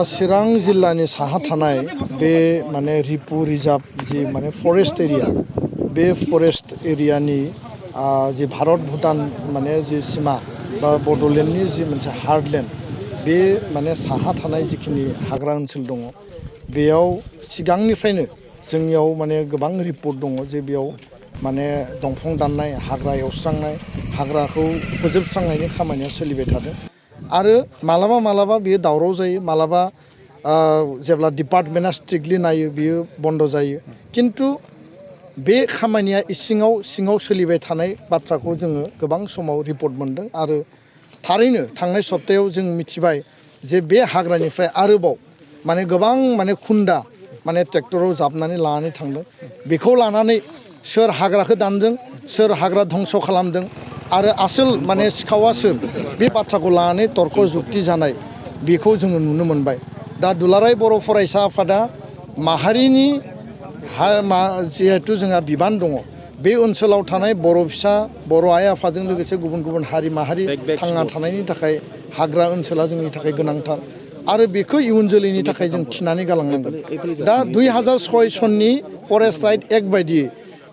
चिरां जिल्लानि साहा थानाय बे माने रिपु रिजार्व जि माने फरेस्ट एरिया बे फरेस्ट एरियानि जि भारत भुटान माने जि सीमा बा बड'लेण्डनि जि मोनसे हार्डलेण्ड बे माने साहा थानाय जिखिनि हाग्रा ओनसोल दङ बेयाव सिगांनिफ्रायनो जोंनियाव माने गोबां रिपर्ट दङ जे बेयाव माने दंफां दाननाय हाग्रा एवस्रांनाय हाग्राखौ फोजोबस्रांनायनि खामानिया सोलिबाय थादों आरो मालाबा मालाबा बियो दावराव जायो मालाबा जेब्ला डिपार्टमेन्टआ स्ट्रिक्टलि नायो बियो बन्द जायो किन्तु बे खामानिया सिङाव सोलिबाय थानाय बाथ्राखौ जोङो गोबां समाव रिपर्ट मोनदों आरो थारैनो थांनाय सप्तायाव जों मिथिबाय जे बे हाग्रानिफ्राय आरोबाव माने गोबां माने खुन्दा माने ट्रेक्टराव जाबनानै लानानै थांदों बेखौ लानानै सोर हाग्राखौ दानदों सोर हाग्रा धंस खालामदों आरो आसोल माने सिखावा सोर बे बाथ्राखौ लानानै तर्क जुक्ति जानाय बेखौ जोङो नुनो मोनबाय दा दुलाराय बर' फरायसा आफादा माहारिनि जिहेतु जोंहा बिबान दङ बे ओनसोलाव थानाय बर' फिसा बर' आइ आफाजों लोगोसे गुबुन गुबुन हारि माहारि थांना थानायनि थाखाय हाग्रा ओनसोला जोंनि थाखाय गोनांथार आरो बेखौ इयुन जोलैनि थाखाय जों थिनानै गालांनांगोन दा 2006 सननि फरेस्ट राइट एक्ट बायदियै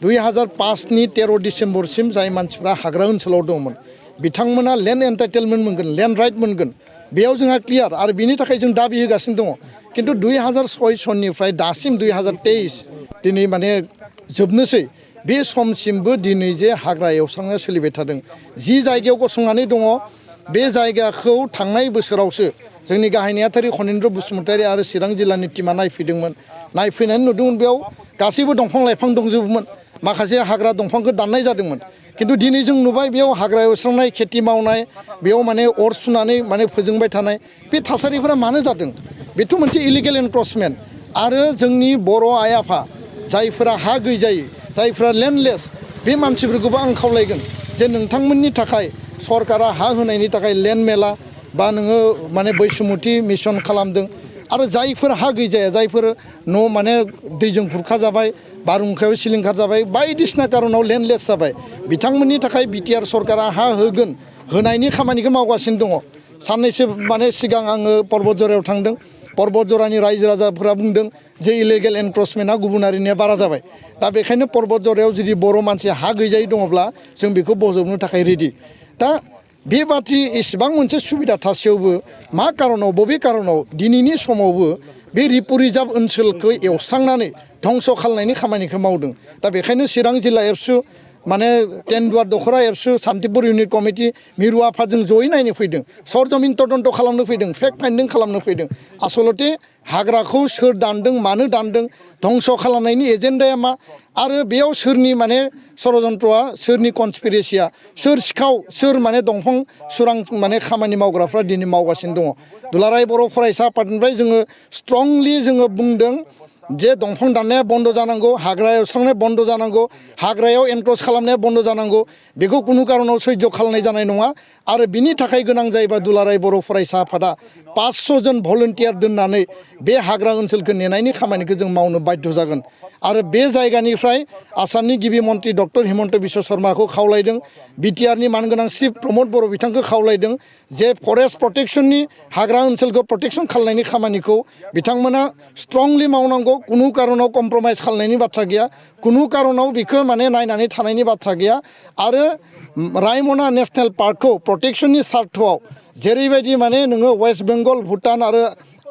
2005नि 13 डिसेम्बरसिम जाय मानसिफ्रा हाग्रा ओनसोलाव दंमोन बिथांमोना लेन्ड एन्टाइटेलमेन्ट मोनगोन लेन्ड राइट मोनगोन बेयाव जोंहा क्लियार आरो बिनि थाखाय जों दाबि होगासिनो दङ किन्तु 2006 सननिफ्राय दासिम 2023 दिनै माने जोबनोसै बे समसिमबो दिनै जे हाग्रा एवस्रांनाया सोलिबाय थादों जि जायगायाव गसंनानै दङ बे जायगाखौ थांनाय बोसोरावसो जोंनि गाहाय नेहाथारि खनिन्द्र बसुमतारी आरो चिरां जिल्लानि टिमा नायफैदोंमोन नायफैनानै नुदोंमोन बेयाव गासैबो दंफां लाइफां दंजोबोमोन माखासे हाग्रा दंफांखौ दाननाय जादोंमोन किन्तु दिनै जों नुबाय बेयाव हाग्रा एवस्रांनाय खेथि मावनाय बेयाव माने अर सुनानै माने फोजोंबाय थानाय बे थासारिफोरा मानो जादों बेथ' मोनसे इलिगेल एनक्रचमेन्ट आरो जोंनि बर' आइ आफा जायफोरा हा गैजायै जायफोरा लेन्डलेस बे मानसिफोरखौबो आं खावलायगोन जे नोंथांमोननि थाखाय सरकारा हा होनायनि थाखाय लेन्ड मेला बा नोङो माने बैसुमुथि मिशन खालामदों आरो जायफोर हा गैजाया जायफोर न' माने दैजों खुरखा जाबाय बारहुंखायाव सिलिंखार जाबाय बायदिसिना कारनाव लेन्डलेस जाबाय बिथांमोननि थाखाय बिटिआर सरकारा हा होगोन होनायनि खामानिखौ मावगासिनो दङ साननैसो माने सिगां आङो पर्बतजरायाव थांदों पर्बतजरानि रायजो राजाफोरा बुंदों जे इलिगेल एनक्रचमेन्टआ गुबुनारिनिया बारा जाबाय दा बेखायनो पर्बतजरायाव जुदि बर' मानसि हा गैजायै दङब्ला जों बेखौ बजबनो थाखाय रेडि दा बेबादि एसेबां मोनसे सुबिदा थासेयावबो मा कारनाव बबे कारनाव दिनैनि समावबो बे रिपु रिजार्व ओनसोलखौ एवस्रांनानै धंस खालामनायनि खामानिखौ मावदों दा बेखायनो चिरां जिल्ला एबसु माने टेन्डुवार दखरा एबसु सान्तिपुर इउनिट कमिटि मिरु आफादजों जयै नायनो फैदों सरजमिन तदन्त खालामनो फैदों फेक्ट फाइन्डिं खालामनो फैदों आसलते हाग्राखौ सोर दानदों मानो दानदों धंस खालामनायनि एजेन्डाया मा आरो बेयाव सोरनि माने षड़यन्त्रआ सोरनि कनस्पिरेसिया सोर सिखाव सोर माने दंफां सुरां माने खामानि मावग्राफ्रा दिनै मावगासिनो दङ दुलाराय बर' फरायसा आफादनिफ्राय जोङो स्ट्रंलि जोङो बुंदों जे दंफां दाननाया बन्द जानांगौ हाग्रा एवस्रांनाया बन्द जानांगौ हाग्रायाव एनक्रच खालामनाया बन्द जानांगौ बेखौ कुनु कारनाव सैज्य खालामनाय जानाय नङा आरो बिनि थाखाय गोनां जायोबा दुलाराय बर' फरायसा आफादा 500 जन भलन्टियार दोननानै बे हाग्रा ओनसोलखौ नेनायनि खामानिखौ जों मावनो बाध्य जागोन आरो बे जायगानिफ्राय आसामनि गिबि मन्त्रि डक्टर हिमन्त बिश्व शर्माखौ खावलायदों बिटिआरनि मानगोनां चिफ प्रमद बर' बिथांखौ खावलायदों जे फरेस्ट प्रटेक्शननि हाग्रा ओनसोलखौ प्रटेक्शन खालामनायनि खामानिखौ बिथांमोना स्ट्रंलि मावनांगौ कुनु कारनाव कम्प्रमाइज खालामनायनि बाथ्रा गैया कुनु कारनाव बेखौ माने नायनानै थानायनि बाथ्रा गैया आरो रायमना नेशनेल पार्कखौ प्रटेक्शननि सार्थआव जेरैबायदि माने नोङो वेस्ट बेंगल भुटान आरो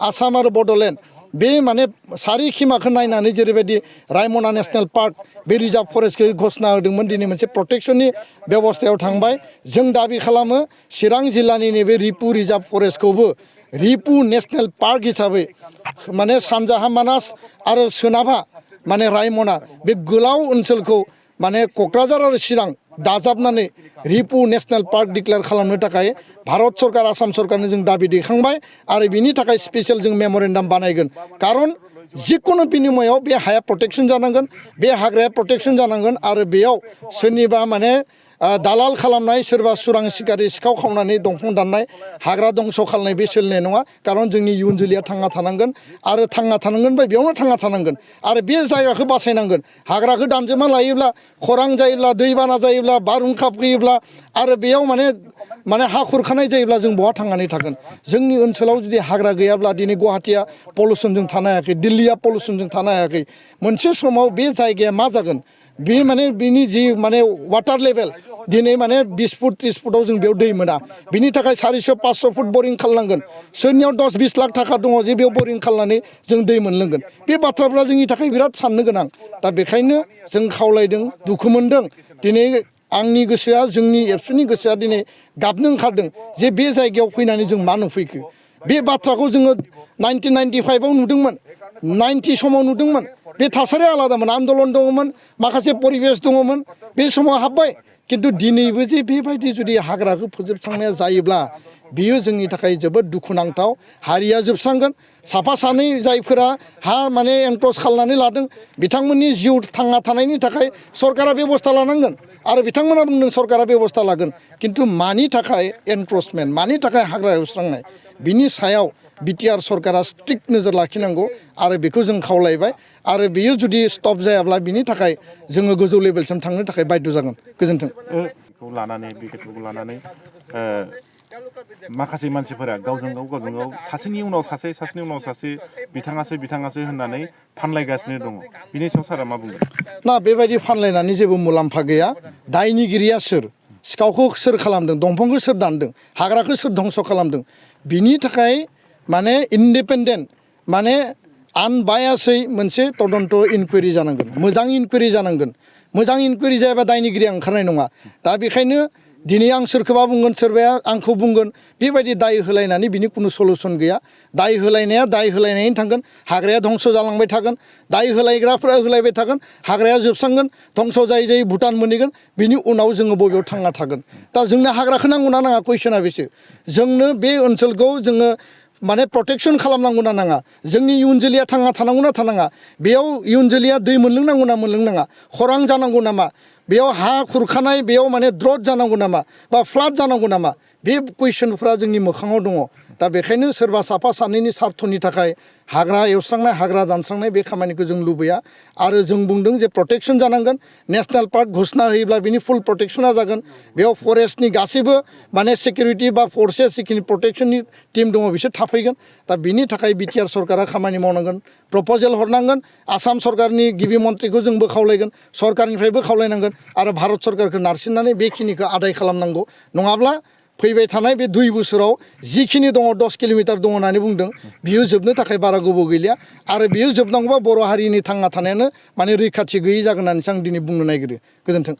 आसाम आरो बड'लेण्ड बे माने सारि खिमाखौ नायनानै जेरैबायदि रायमना नेशनेल पार्क बे रिजार्व फरेस्टखौ घोषणा होदोंमोन दिनै मोनसे प्रटेक्शननि बेबस्थायाव थांबाय जों दाबि खालामो चिरां जिल्लानि नैबे रिपु रिजार्व फरेस्टखौबो रिपु नेशनेल पार्क हिसाबै माने सानजाहा मानास आरो सोनाबहा माने रायमना बे गोलाव ओनसोलखौ माने क'क्राझार आरो चिरां दाजाबनानै रिपु नेशनेल पार्क डिक्लेयार खालामनो थाखाय भारत सरकार आसाम सरकारनो जों दाबि दैखांबाय आरो बिनि थाखाय स्पेशल जों मेम'रेन्डाम बानायगोन कारन जिकुनु बिनिमयाव बे हाया प्रटेक्शन जानांगोन बे हाग्राया प्रटेक्शन जानांगोन आरो बेयाव सोरनिबा माने दालाल खालामनाय सोरबा सुरां सिखारि सिखाव खावनानै दंफां दाननाय हाग्रा दंस' खालामनाय बे सोलिनाय नङा खारन जोंनि इयुन जोलैया थांना थानांगोन आरो थांना थानांगोन बा बेयावनो थांना थानांगोन आरो बे जायगाखौ बासायनांगोन हाग्राखौ दानजोबना लायोब्ला खरां जायोब्ला दैबाना जायोब्ला बारहुंखा फैयोब्ला आरो बेयाव माने हा खुरखानाय जायोब्ला जों बहा थांनानै थागोन जोंनि ओनसोलाव जुदि हाग्रा गैयाब्ला दिनै गुवाहाटिया पलिउसनजों थानो हायाखै दिल्लीया पलिउसनजों थानो हायाखै मोनसे समाव बे जायगाया मा जागोन बे माने बिनि जि माने वाटार लेभेल दिनै माने 20 फुट 30 फुटाव जों बेयाव दै मोना बिनि थाखाय 400 500 फुट बरिं खालामनांगोन सोरनियाव 10-20 लाख थाखा दङ जे बेयाव बरिं खालामनानै जों दै मोनलोंगोन बे बाथ्राफ्रा जोंनि थाखाय बिराद साननो गोनां दा बेखायनो जों खावलायदों दुखु मोनदों दिनै आंनि गोसोआ जोंनि एबसुनि गोसोआ दिनै गाबनो ओंखारदों जे बे जायगायाव फैनानै जों मा नुफैखो बे बाथ्राखौ जोङो 1995 आव नुदोंमोन 90 समाव नुदोंमोन बे थासारिया आलादामोन आन्दलन दङमोन माखासे परिबेस दङमोन बे समाव हाबबाय किन्तु दिनैबो जे बेबायदि जुदि हाग्राखौ फोजोबस्रांनाया जायोब्ला बियो जोंनि थाखाय जोबोद दुखुनांथाव हारिया जोबस्रांगोन साफा सानै जायफोरा हा माने एनक्ल'ज खालामनानै लादों बिथांमोननि जिउ थांना थानायनि थाखाय सरकारा बेबस्था लानांगोन आरो बिथांमोना बुंदों सरकारा बेबस्था लागोन किन्तु मानि थाखाय एनक्ल'जमेन्ट मानि थाखाय हाग्रा एवस्रांनाय बिनि सायाव बिटिआर सरकारा स्ट्रिक्ट नोजोर लाखिनांगौ आरो बेखौ जों खावलायबाय आरो बेयो जुदि स्टप जायाब्ला बिनि थाखाय जोङो गोजौ लेभेलसिम थांनो थाखाय बाध्य जागोन गोजोन्थों बेखौ लानानै बे खोथाखौ लानानै माखासे मानसिफोरा गावजों गाव सासेनि उनाव सासे सासेनि उनाव सासे बिथाङासो होननानै फानलायगासिनो दङ बिनि सायाव सारा मा बुंगोन ना बेबायदि फानलायनानै जेबो मुलाम्फा गैया दायनिगिरिया सोर सिखावखौ सोर खालामदों दंफांखौ सोर दानदों हाग्राखौ सोर धंस' खालामदों बिनि थाखाय माने इन्डिपेन्डेन्ट माने आनबायासै मोनसे तदन्त इनकुवेरि जानांगोन मोजां इनकुवेरि जानांगोन मोजां इनकुवेरि जायाबा दायनिगिरिया ओंखारनाय नङा दा बेखायनो दिनै आं सोरखौबा बुंगोन सोरबाया आंखौ बुंगोन बेबायदि दाय होलायनानै बिनि खुनु सलुसन गैया दाय होलायनाया दाय होलायनायनि थांगोन हाग्राया धंस' जालांबाय थागोन दाय होलायग्राफोरा होलायबाय थागोन हाग्राया जोबस्रांगोन धंस' जायै जायै भुटान मोनहैगोन बिनि उनाव जोङो बबेयाव थांना थागोन दा जोंनो हाग्राखौ नांगौना नाङा कुइसना बेसो जोंनो बे ओनसोलखौ जोङो माने प्रटेक्सन खालामनांगौ ना नाङा जोंनि इयुन जोलैया थांना थानांगौ ना थानाङा बेयाव इयुन जोलैया दै मोनलोंनांगौ ना मोनलोंनाङा खरां जानांगौ नामा बेयाव हा खुरखानाय बेयाव माने द्रट जानांगौ नामा बा फ्लाड जानांगौ नामा बे कुइसनफ्रा जोंनि मोखाङाव दङ दा बेखायनो सोरबा साफा सानैनि सार्थनि थाखाय हाग्रा एवस्रांनाय हाग्रा दानस्रांनाय बे खामानिखौ जों लुबैया आरो जों बुंदों जे प्रटेक्सन जानांगोन नेसनेल पार्क घोषणा होयोब्ला बिनि फुल प्रटेक्सना जागोन बेयाव फरेस्टनि गासैबो माने सिकिउरिटि बा फर्सेस जिखिनि प्रटेक्सननि टिम दङ बिसोर थाफैगोन दा बिनि थाखाय बिटिआर सरकारा खामानि मावनांगोन प्रप'जेल हरनांगोन आसाम सरकारनि गिबि मन्थ्रिखौ जोंबो खावलायगोन सरकारनिफ्रायबो खावलायनांगोन आरो भारत सरकारखौ नारसिननानै बेखिनिखौ आदाय खालामनांगौ नङाब्ला फैबाय थानाय बे 2 बोसोराव जिखिनि दङ 10 किल'मिटार दङ होननानै बुंदों बियो जोबनो थाखाय बारा गोबाव गैलिया आरो बियो जोबनांगौबा बर' हारिनि थांना थानायानो माने रैखाथि गैयै जागोन होननानैसो आं दिनै बुंनो नागिरो गोजोन्थों